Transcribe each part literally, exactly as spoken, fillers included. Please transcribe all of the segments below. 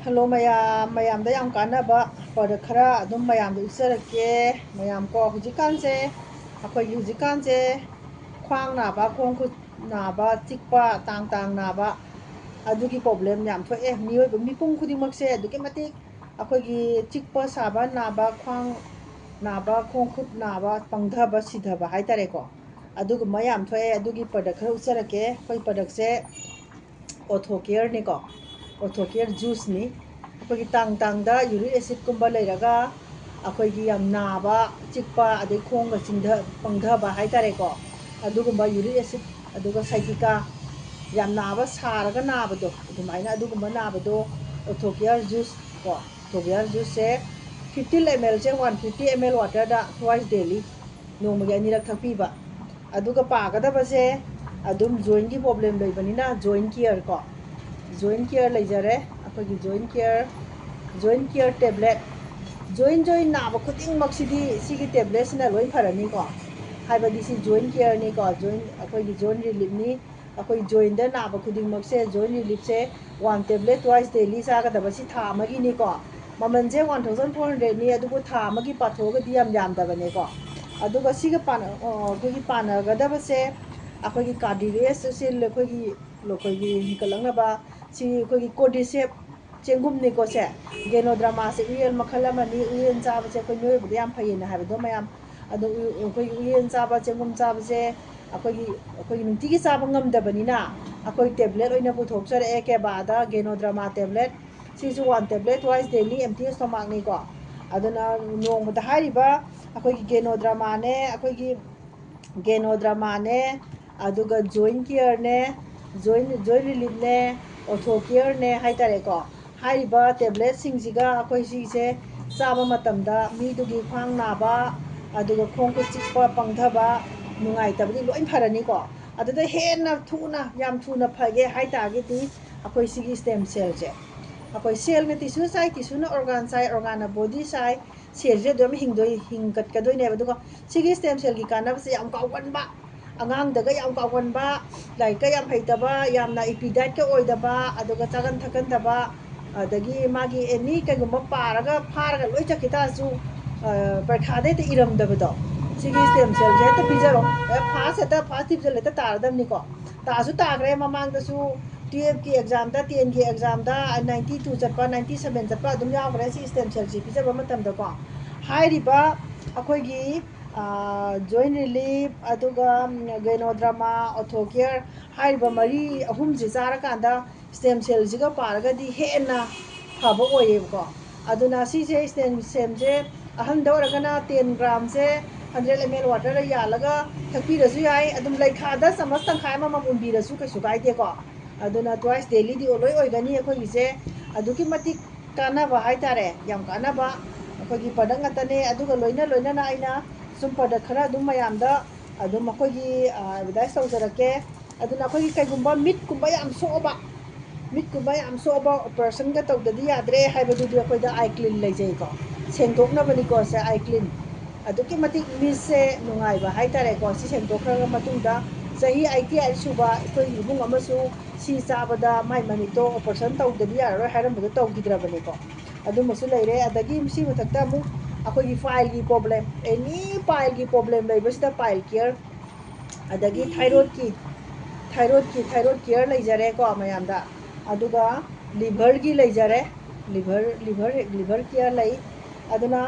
Hello ꯃꯌꯥꯝ, ꯃꯌꯥꯝꯗ ꯌꯥꯝ ꯀꯥꯟꯅꯕ product ꯈꯔ ꯑꯗꯨꯝ ꯃꯌꯥꯝꯗ ꯎꯠꯆꯔꯛꯀꯦ꯫ ꯃꯌꯥꯝ ꯀꯣ, ꯍꯧꯖꯤꯛꯀꯥꯟꯁꯦ, ꯑꯩꯈꯣꯏꯒꯤ ꯍꯧꯖꯤꯛꯀꯥꯟꯁꯦ ꯈ꯭ꯋꯥꯡ ꯅꯥꯕ, ꯈꯣꯡ ꯈꯨꯠ ꯅꯥꯕ, ꯆꯤꯛꯄ, ꯇꯥꯡ ꯇꯥꯡ ꯅꯥꯕ, ꯑꯗꯨꯒꯤ problem ꯌꯥꯝ ꯊꯣꯛꯑꯦ꯫ ꯃꯤꯑꯣꯏꯕ ꯃꯤꯄꯨꯝ ꯈꯨꯗꯤꯡꯃꯛꯁꯦ ꯑꯗꯨꯛꯀꯤ ꯃꯇꯤꯛ ꯑꯩꯈꯣꯏꯒꯤ ꯆꯤꯛꯄ ꯁꯥꯕ ꯅꯥꯕ, ꯈ꯭ꯋꯥꯡ ꯅꯥꯕ, ꯈꯣꯡ ꯈꯨꯠ ꯅꯥꯕ, ꯄꯪꯊꯕ, ꯁꯤꯊꯕ ꯍꯥꯏꯇꯥꯔꯦꯀꯣ, ꯑꯗꯨꯒꯨꯝꯕ ꯌꯥꯝ ꯊꯣꯛꯑꯦ꯫ ꯑꯗꯨꯒꯤ product ꯈꯔ ꯎꯠꯆꯔꯛꯀꯦ꯫ ꯑꯩꯈꯣꯏ product ꯁꯦ Ortho Care ꯅꯤꯀꯣ, Ortho Care Juice ꯅꯤ꯫ ꯑꯩꯈꯣꯏꯒꯤ ꯇꯥꯡ ꯇꯥꯡꯗ uric acid ꯀꯨꯝꯕ ꯂꯩꯔꯒ ꯑꯩꯈꯣꯏꯒꯤ ꯌꯥꯝ ꯅꯥꯕ, ꯆꯤꯛꯄ, ꯑꯗꯩ ꯈꯣꯡꯒ ꯆꯤꯡꯊ-, ꯄꯪꯊꯕ ꯍꯥꯏꯇꯥꯔꯦꯀꯣ, ꯑꯗꯨꯒꯨꯝꯕ uric acid, ꯑꯗꯨꯒ sciatica, ꯌꯥꯝ ꯅꯥꯕ, ꯁꯥꯔꯒ ꯅꯥꯕꯗꯣ, ꯑꯗꯨꯃꯥꯏꯅ ꯑꯗꯨꯒꯨꯝꯕ ꯅꯥꯕꯗꯣ Ortho Care Juice ꯀꯣ, Ortho Care Juice ꯁꯦ fifty ml ꯁꯦ one fifty ml water ꯗ twice daily, ꯅꯣꯡꯃꯒꯤ ꯑꯅꯤꯔꯛ ꯊꯛꯄꯤꯕ꯫ ꯑꯗꯨꯒ ꯄꯥꯒꯗꯕꯁꯦ ꯑꯗꯨꯝ joint ꯀꯤ problem ꯂꯩꯕꯅꯤꯅ joint care ꯀꯣ, joint care ꯂꯩꯖꯔꯦ꯫ ꯑꯩꯈꯣꯏꯒꯤ joint care, joint care tablet, joint joint ꯅꯥꯕ ꯈꯨꯗꯤꯡꯃꯛꯁꯤꯗꯤ ꯁꯤꯒꯤ tablet ꯁꯤꯅ ꯂꯣꯏ ꯐꯔꯅꯤꯀꯣ, ꯍꯥꯏꯕꯗꯤ ꯁꯤ joint care ꯅꯤꯀꯣ, joint, ꯑꯩꯈꯣꯏꯒꯤ joint relief ꯅꯤ꯫ ꯑꯩꯈꯣꯏ joint ꯗ ꯅꯥꯕ ꯈꯨꯗꯤꯡꯃꯛꯁꯦ joint relief ꯁꯦ one tablet twice daily ꯆꯥꯒꯗꯕ, ꯁꯤ ꯊꯥ ꯑꯃꯒꯤꯅꯤꯀꯣ꯫ ꯃꯃꯜꯁꯦ one thousand four hundred ꯅꯤ, ꯑꯗꯨꯕꯨ ꯊꯥ ꯑꯃꯒꯤ ꯄꯥꯊꯣꯛꯑꯒꯗꯤ ꯌꯥꯝ ꯌꯥꯝꯗꯕꯅꯦꯀꯣ꯫ ꯑꯗꯨꯒ ꯁꯤꯒ ꯄꯥꯟꯅ-, ꯑ, ꯑꯩꯈꯣꯏꯒꯤ ꯄꯥꯟꯅꯒꯗꯕꯁꯦ, ꯑꯩꯈꯣꯏꯒꯤ Cardilace ꯁꯦ ꯑꯩꯈꯣꯏꯒꯤ, ꯑꯩꯈꯣꯏꯒꯤ ꯍꯦꯟꯀꯠꯂꯛꯅꯕ, ꯁꯤ ꯑꯩꯈꯣꯏꯒꯤ Cordyceps ꯆꯦꯡꯒꯨꯝꯅꯤꯀꯣ ꯁꯦ꯫ Ganoderma ꯁꯦ ꯎꯌꯦꯟ ꯃꯈꯜ ꯑꯃꯅꯤ꯫ ꯎꯌꯦꯟ ꯆꯥꯕꯁꯦ ꯑꯩꯈꯣꯏ ꯃꯤꯑꯣꯏꯕꯗ ꯌꯥꯝ ꯐꯩꯌꯦꯅ ꯍꯥꯏꯕꯗꯣ ꯃꯌꯥꯝ꯫ ꯑꯗꯣ ꯎ-, ꯑꯩꯈꯣꯏꯒꯤ ꯎꯌꯦꯟ ꯆꯥꯕ, ꯆꯦꯡꯒꯨꯝ ꯆꯥꯕꯁꯦ ꯑꯩꯈꯣꯏꯒꯤ, ꯑꯩꯈꯣꯏꯒꯤ ꯅꯨꯡꯇꯤꯒꯤ ꯆꯥꯕ ꯉꯝꯗꯕꯅꯤꯅ ꯑꯩꯈꯣꯏ tablet ꯑꯣꯏꯅ ꯄꯨꯊꯣꯛꯆꯔꯛꯑꯦ ꯀꯦꯕꯥꯗ Ganoderma tablet꯫ ꯁꯤꯁꯨ one tablet twice daily empty stomach ꯅꯤꯀꯣ꯫ ꯑꯗꯨꯅ ꯅꯣꯡꯃꯗ ꯍꯥꯏꯔꯤꯕ ꯑꯩꯈꯣꯏꯒꯤ Ganoderma ꯅꯦ, ꯑꯩꯈꯣꯏꯒꯤ Ganoderma ꯅꯦ, ꯑꯗꯨꯒ joint care ꯅꯦ, joint, joint relief ꯅꯦ, Ortho Care ꯅꯦ ꯍꯥꯏꯇꯥꯔꯦꯀꯣ꯫ ꯍꯥꯏꯔꯤꯕ tablet ꯁꯤꯡꯁꯤꯒ ꯑꯩꯈꯣꯏ ꯁꯤꯁꯦ ꯆꯥꯕ ꯃꯇꯝꯗ ꯃꯤꯗꯨꯒꯤ ꯈ꯭ꯋꯥꯡ ꯅꯥꯕ, ꯑꯗꯨꯒ ꯈꯣꯡ ꯈꯨꯠ ꯆꯤꯛꯄ, ꯄꯪꯊꯕ, ꯅꯨꯡꯉꯥꯏꯇꯕꯗꯤ ꯂꯣꯏ ꯐꯔꯅꯤꯀꯣ꯫ ꯑꯗꯨꯗ ꯍꯦꯟꯅ ꯊꯨꯅ, ꯌꯥꯝ ꯊꯨꯅ ꯐꯒꯦ ꯍꯥꯏ ꯇꯥꯔꯒꯗꯤ ꯑꯩꯈꯣꯏ ꯁꯤꯒꯤ stem cell ꯁꯦ, ꯑꯩꯈꯣꯏ cell ꯅ tissue ꯆꯥꯏ, tissue ꯅ organ ꯆꯥꯏ, organ ꯅ body ꯆꯥꯏ, cell ꯁꯦ ꯑꯗꯨꯝ ꯍꯤꯡꯗꯣꯏ-, ꯍꯤꯡꯒꯠꯀꯗꯣꯏꯅꯦꯕ꯫ ꯑꯗꯨꯒ ꯁꯤꯒꯤ stem cell ꯒꯤ ꯀꯥꯟꯅꯕꯁꯦ ꯌꯥꯝ ꯀꯥꯎꯒꯟꯕ, ꯑꯉꯥꯡꯗꯒ ꯌꯥꯝ ꯀꯥꯎꯒꯟꯕ, ꯂꯥꯏꯔꯤꯛꯀ ꯌꯥꯝ ꯍꯩꯇꯕ, ꯌꯥꯝꯅ erudite ꯀ ꯑꯣꯏꯗꯕ, ꯑꯗꯨꯒ ꯆꯥꯒꯟ ꯊꯛꯀꯟꯗꯕ, ꯑꯗꯒꯤ ꯃꯥꯒꯤ ꯑꯦꯅꯤ ꯀꯩꯒꯨꯝꯕ ꯄꯥꯔꯒ ꯐꯥꯔꯒ ꯂꯣꯏ ꯆꯠꯈꯤ ꯇꯥꯔꯁꯨ, ꯄꯔꯤꯈꯥꯗ ꯍꯦꯛꯇ ꯏꯔꯝꯗꯕꯗꯣ, ꯁꯤꯒꯤ ꯁ꯭ꯇꯦꯝ ꯁꯦꯜꯁꯦ ꯍꯦꯛꯇ ꯄꯤꯖꯔꯣ꯫ ꯐꯥꯔꯁ ꯍꯦꯛꯇ ꯐꯥꯔꯁ ꯗꯤꯕꯤꯖꯟ ꯍꯦꯛꯇ ꯇꯥꯔꯗꯕꯅꯤꯀꯣ꯫ ꯇꯥꯁꯨ ꯇꯥꯈ꯭ꯔꯦ ꯃꯃꯥꯡꯗꯁꯨ, ꯇꯨꯌꯦꯜꯐꯀꯤ ꯑꯦꯛꯖꯥꯝꯗ, ꯇꯦꯟꯒꯤ ꯑꯦꯛꯖꯥꯝꯗ ꯅꯥꯏꯟꯇꯤ ꯇꯨ ꯆꯠꯄ, ꯅꯥꯏꯟꯇꯤ ꯁꯕꯦꯟ ꯆꯠꯄ ꯑꯗꯨꯝ ꯌꯥꯎꯈ꯭ꯔꯦ ꯁꯤ ꯁ꯭ꯇꯦꯝ ꯁꯦꯜꯁꯤ ꯄꯤꯖꯕ ꯃꯇꯝꯗꯀꯣ꯫ ꯍꯥꯏꯔꯤꯕ ꯑꯩꯈꯣꯏꯒꯤ ꯖꯣꯏꯟ ꯔꯤꯂꯤꯐ, ꯑꯗꯨꯒ ꯒꯩꯅꯣꯗ꯭ꯔꯃꯥ, ꯑꯣꯊꯣꯀꯤꯌꯔ ꯍꯥꯏꯔꯤꯕ ꯃꯔꯤ ꯑꯍꯨꯝꯁꯦ ꯆꯥꯔꯀꯥꯟꯗ ꯁ꯭ꯇꯦꯝ ꯁꯦꯜꯁꯤꯒ ꯄꯥꯔꯒꯗꯤ ꯍꯦꯟꯅ ꯐꯕ ꯑꯣꯏꯌꯦꯕꯀꯣ꯫ ꯑꯗꯨꯅ ꯁꯤꯁꯦ ꯁ꯭ꯇꯦꯝ ꯁꯦꯜꯁꯦ ꯑꯍꯟꯗ ꯑꯣꯏꯔꯒꯅ ten grams hundred M L ꯋꯥꯇꯔꯗ ꯌꯥꯜꯂꯒ ꯊꯛꯄꯤꯔꯁꯨ ꯌꯥꯏ꯫ ꯑꯗꯨꯝ ꯂꯩꯈꯥꯗ ꯆꯥꯃꯁ ꯇꯪꯈꯥꯏ ꯑꯃꯃꯝ ꯎꯝꯕꯤꯔꯁꯨ ꯀꯩꯁꯨ ꯀꯥꯏꯗꯦꯀꯣ꯫ ꯑꯗꯨꯅ ꯇ꯭ꯋꯥꯏꯁ ꯗꯦꯂꯤꯗꯤ ꯂꯣꯏ ꯑꯣꯏꯒꯅꯤ ꯑꯩꯈꯣꯏꯒꯤꯁꯦ꯫ ꯑꯗꯨꯛꯀꯤ ꯃꯇꯤꯛ ꯀꯥꯟꯅꯕ ꯍꯥꯏꯇꯥꯔꯦ, ꯌꯥꯝ ꯀꯥꯟꯅꯕ ꯑꯩꯈꯣꯏꯒꯤ ꯄ꯭ꯔꯗꯛ ꯉꯥꯛꯇꯅꯦ꯫ ꯑꯗꯨꯒ ꯂꯣꯏꯅ ꯂꯣꯏꯅꯅ ꯑꯩꯅ ꯁꯨꯝ ꯄ꯭ꯔꯗꯛ ꯈꯔ ꯑꯗꯨꯝ ꯃꯌꯥꯝꯗ ꯑꯗꯨꯝ ꯑꯩꯈꯣꯏꯒꯤ ꯑꯦꯗꯚꯔꯇꯥꯏꯁ ꯇꯧꯖꯔꯛꯀꯦ꯫ ꯑꯗꯨꯅ ꯑꯩꯈꯣꯏꯒꯤ ꯀꯩꯒꯨꯝꯕ ꯃꯤꯠꯀꯨꯝꯕ ꯌꯥꯝ ꯁꯣꯛꯑꯕ, ꯃꯤꯠꯀꯨꯝꯕ ꯌꯥꯝ ꯁꯣꯛꯑꯕ, ꯑꯣꯄꯔꯦꯁꯟꯒ ꯇꯧꯗꯗꯤ ꯌꯥꯗ꯭ꯔꯦ ꯍꯥꯏꯕꯗꯨꯗꯤ ꯑꯩꯈꯣꯏꯗ ꯑꯥꯏ ꯀ꯭ꯂꯤꯟ ꯂꯩꯖꯩꯀꯣ, ꯁꯦꯡꯗꯣꯛꯅꯕꯅꯤꯀꯣ꯫ ꯁꯦ ꯑꯥꯏ ꯀ꯭ꯂꯤꯟ ꯑꯗꯨꯛꯀꯤ ꯃꯇꯤꯛ ꯃꯤꯠꯁꯦ ꯅꯨꯡꯉꯥꯏꯕ ꯍꯥꯏꯇꯥꯔꯦꯀꯣ꯫ ꯁꯤ ꯁꯦꯡꯗꯣꯛꯈ꯭ꯔꯕ ꯃꯇꯨꯡꯗ ꯆꯍꯤ ꯑꯩꯠꯇꯤ ꯑꯩꯠ ꯁꯨꯕ ꯑꯩꯈꯣꯏꯒꯤ ꯏꯕꯨꯡ ꯑꯃꯁꯨ ꯁꯤ ꯆꯥꯕꯗ ꯃꯥꯏ ꯃꯃꯤꯠꯇꯣ ꯑꯣꯄꯔꯦꯁꯟ ꯇꯧꯗꯗꯤ ꯌꯥꯔꯔꯣꯏ ꯍꯥꯏꯔꯝꯕꯗꯣ ꯇꯧꯈꯤꯗ꯭ꯔꯕꯅꯤꯀꯣ꯫ ꯑꯗꯨꯝꯕꯁꯨ ꯂꯩꯔꯦ꯫ ꯑꯗꯒꯤ ꯁꯤ ꯃꯊꯛꯇ ꯑꯃꯨꯛ ꯑꯩꯈꯣꯏꯒꯤ ꯐꯥꯏꯜꯒꯤ ꯄ꯭ꯔꯣꯕ꯭ꯂꯦꯝ, ꯑꯦꯅꯤ ꯄꯥꯏꯜꯒꯤ ꯄ꯭ꯔꯣꯕ꯭ꯂꯦꯝ ꯂꯩꯕꯁꯤꯗ ꯄꯥꯏꯜ ꯀꯤꯌꯔ, ꯑꯗꯒꯤ ꯊꯥꯏꯔꯣꯏꯗꯀꯤ, ꯊꯥꯏꯔꯣꯏꯗꯀꯤ ꯊꯥꯏꯔꯣꯏꯗ ꯀꯤꯌꯔ ꯂꯩꯖꯔꯦꯀꯣ ꯃꯌꯥꯝꯗ꯫ ꯑꯗꯨꯒ ꯂꯤꯚꯔꯒꯤ ꯂꯩꯖꯔꯦ, ꯂꯤꯚꯔ ꯂꯤꯚꯔ ꯂꯤꯚꯔ ꯀꯤꯌꯔ ꯂꯩ꯫ ꯑꯗꯨꯅ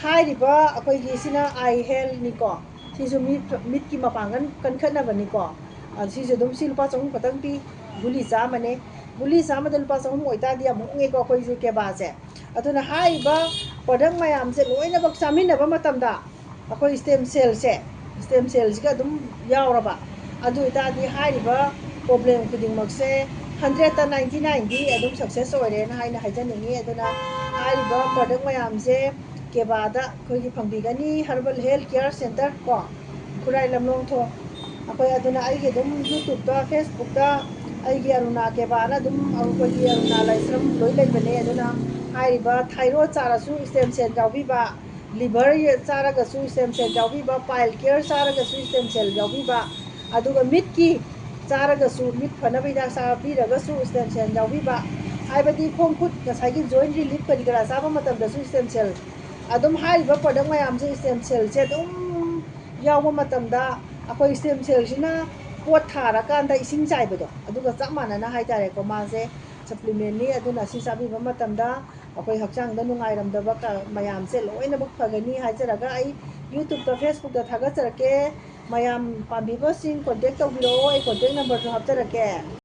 ꯍꯥꯏꯔꯤꯕ ꯑꯩꯈꯣꯏꯒꯤ ꯁꯤꯅ ꯑꯥꯏ ꯍꯦꯜꯊꯅꯤꯀꯣ꯫ ꯁꯤꯁꯨ ꯃꯤꯠ, ꯃꯤꯠꯀꯤ ꯃꯄꯥꯡꯒꯜ ꯀꯟꯈꯠꯅꯕꯅꯤꯀꯣ꯫ ꯑ, ꯁꯤꯁꯨ ꯑꯗꯨꯝ ꯁꯤ ꯂꯨꯄꯥ ꯆꯍꯨꯝ ꯈꯛꯇꯪ ꯄꯤ꯫ ꯒꯨꯂꯤ ꯆꯥꯝꯃꯅꯦ꯫ ꯒꯨꯂꯤ ꯆꯥꯝꯃꯗ ꯂꯨꯄꯥ ꯆꯍꯨꯝ ꯑꯣꯏꯇꯥꯔꯗꯤ ꯌꯥꯝ ꯍꯣꯡꯉꯦꯀꯣ ꯑꯩꯈꯣꯏꯁꯨ ꯀꯦꯕꯥꯁꯦ꯫ ꯑꯗꯨꯅ ꯍꯥꯏꯔꯤꯕ ꯄ꯭ꯔꯗꯛ ꯃꯌꯥꯝꯁꯦ ꯂꯣꯏꯅꯃꯛ ꯆꯥꯃꯤꯟꯅꯕ ꯃꯇꯝꯗ ꯑꯩꯈꯣꯏ ꯁ꯭ꯇꯦꯝ ꯁꯦꯜꯁꯦ, ꯁ꯭ꯇꯦꯝ ꯁꯦꯜꯁꯤꯒ ꯑꯗꯨꯝ ꯌꯥꯎꯔꯕ, ꯑꯗꯨ ꯑꯣꯏꯇꯥꯔꯗꯤ ꯍꯥꯏꯔꯤꯕ ꯄ꯭ꯔꯣꯕ꯭ꯂꯦꯝ ꯈꯨꯗꯤꯡꯃꯛꯁꯦ ꯍꯟꯗ꯭ꯔꯦꯠꯇ ꯅꯥꯏꯟꯇꯤ ꯅꯥꯏꯟꯗꯤ ꯑꯗꯨꯝ ꯁꯛꯁꯦꯁ ꯑꯣꯏꯔꯦꯅ ꯍꯥꯏꯅ ꯍꯥꯏꯖꯅꯤꯡꯉꯤ꯫ ꯑꯗꯨꯅ ꯍꯥꯏꯔꯤꯕ ꯄ꯭ꯔꯗꯛ ꯃꯌꯥꯝꯁꯦ ꯀꯦꯕꯥꯗ ꯑꯩꯈꯣꯏꯒꯤ ꯐꯪꯕꯤꯒꯅꯤ꯫ ꯍꯔꯕꯜ ꯍꯦꯜꯊ ꯀꯤꯌꯔ ꯁꯦꯟꯇꯔ ꯀꯣ, ꯈꯨꯔꯥꯏ ꯂꯝꯂꯣꯡ ꯊꯣꯡ꯫ ꯑꯩꯈꯣꯏ ꯑꯗꯨꯅ ꯑꯩꯒꯤ ꯑꯗꯨꯝ ꯌꯨꯇ꯭ꯌꯨꯕꯇ, ꯐꯦꯁꯕꯨꯛꯇ ꯑꯩꯒꯤ ꯑꯔꯨꯅꯥ ꯀꯦꯕꯥꯅ ꯑꯗꯨꯝ ꯑꯩꯈꯣꯏꯒꯤ ꯑꯔꯨꯅꯥ ꯂꯥꯏꯁ꯭ꯔꯝ ꯂꯣꯏ ꯂꯩꯕꯅꯦ꯫ ꯑꯗꯨꯅ ꯍꯥꯏꯔꯤꯕ ꯊꯥꯏꯔꯣꯏꯗ ꯆꯥꯔꯁꯨ ꯁ꯭ꯇꯦꯝ ꯁꯦꯜ ꯌꯥꯎꯕꯤꯕ, ꯂꯤꯚꯔ ꯆꯥꯔꯒꯁꯨ ꯁ꯭ꯇꯦꯝ ꯁꯦꯜ ꯌꯥꯎꯕꯤꯕ, ꯄꯥꯏꯜ ꯀꯤꯌꯔ ꯆꯥꯔꯒꯁꯨ ꯁ꯭ꯇꯦꯝ ꯁꯦꯜ ꯌꯥꯎꯕꯤꯕ, ꯑꯗꯨꯒ ꯃꯤꯠꯀꯤ ꯆꯥꯔꯒꯁꯨ, ꯃꯤꯠ ꯐꯅꯕ ꯍꯤꯗꯥꯛ ꯆꯥꯕꯤꯔꯒꯁꯨ ꯁ꯭ꯇꯦꯝ ꯁꯦꯜ ꯌꯥꯎꯕꯤꯕ, ꯍꯥꯏꯕꯗꯤ ꯈꯣꯡ ꯈꯨꯠ ꯉꯁꯥꯏꯒꯤ joint relief ꯀꯔꯤ ꯀꯔꯥ ꯆꯥꯕ ꯃꯇꯝꯗꯁꯨ stem cell, ꯑꯗꯨꯝ ꯍꯥꯏꯔꯤꯕ product ꯃꯌꯥꯝꯁꯦ stem cellꯁꯦ ꯑꯗꯨꯝ ꯌꯥꯎꯕ ꯃꯇꯝꯗ ꯑꯩꯈꯣꯏ stem cellꯁꯤꯅ ꯄꯣꯠ ꯊꯥꯔꯀꯥꯟꯗ ꯏꯁꯤꯡ ꯆꯥꯏꯕꯗꯣ, ꯑꯗꯨꯒ ꯆꯞ ꯃꯥꯟꯅꯅ ꯍꯥꯏꯇꯥꯔꯦꯀꯣ, ꯃꯥꯁꯦ supplementꯅꯤ꯫ ꯑꯗꯨꯅ ꯁꯤ ꯆꯥꯕꯤꯕ ꯃꯇꯝꯗ ꯑꯩꯈꯣꯏ ꯍꯛꯆꯥꯡꯗ ꯅꯨꯡꯉꯥꯏꯔꯝꯗꯕ ꯀ-, ꯃꯌꯥꯝꯁꯦ ꯂꯣꯏꯅꯃꯛ ꯐꯒꯅꯤ ꯍꯥꯏꯖꯔꯒ ꯑꯩ YouTubeꯇ, Facebookꯇ ꯊꯥꯒꯠꯆꯔꯛꯀꯦ꯫ ꯃꯌꯥꯝ ꯄꯥꯝꯕꯤꯕꯁꯤꯡ contact ꯇꯧꯕꯤꯔꯛꯑꯣ, ꯑꯩ contact numberꯁꯨ ꯍꯥꯞꯆꯔꯛꯀꯦ꯫